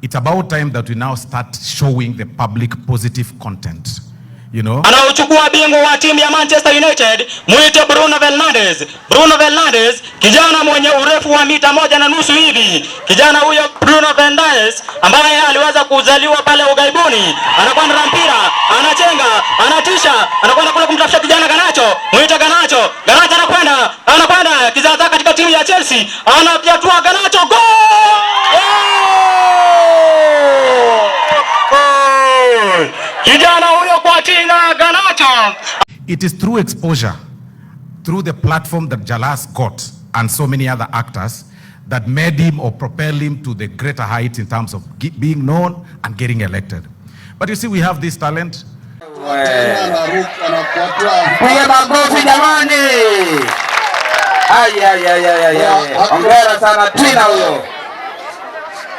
It's about time that we now start showing the public positive content. You know? Anaochukua bingwa wa timu ya Manchester United mwite Bruno Fernandes. Bruno Fernandes, kijana mwenye urefu wa mita 1.5 hivi. Kijana huyo Bruno Fernandes ambaye aliweza kuzaliwa pale ugaibuni, anakwenda na mpira, anachenga, anatisha, anakwenda kule kumtafuta kijana Garnacho, mwite Garnacho. Garnacho anakwenda, anakwenda kizaza katika timu ya Chelsea, anafyatua Garnacho, goal! Oh! Kijana huyo kwa jina Garnacho. It is through exposure, through the platform that Jalas got and so many other actors that made him or propelled him to the greater heights in terms of being known and getting elected. But you see, we have this talent. Piga makofi jamani! Ai, ai, ai, ai, ai, ai. Hongera sana Tina huyo.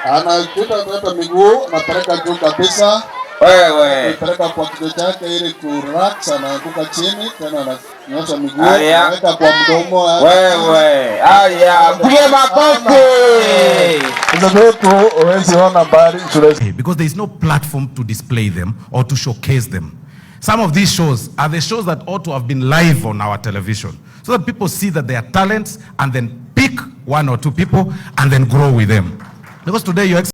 Anakuta hata miguu anapeleka juu kabisa, Wewe. anapeleka kwa kichwa chake ili kurelax, anaanguka chini tena ananyosha miguu, Aya. anaweka kwa mdomo. Wewe. Haya, piga makofi. Mtoto wetu huwezi ona mbali shule. Because there is no platform to display them or to showcase them. Some of these shows are the shows that ought to have been live on our television so that people see that they are talents and then pick one or two people and then grow with them. Because today, Your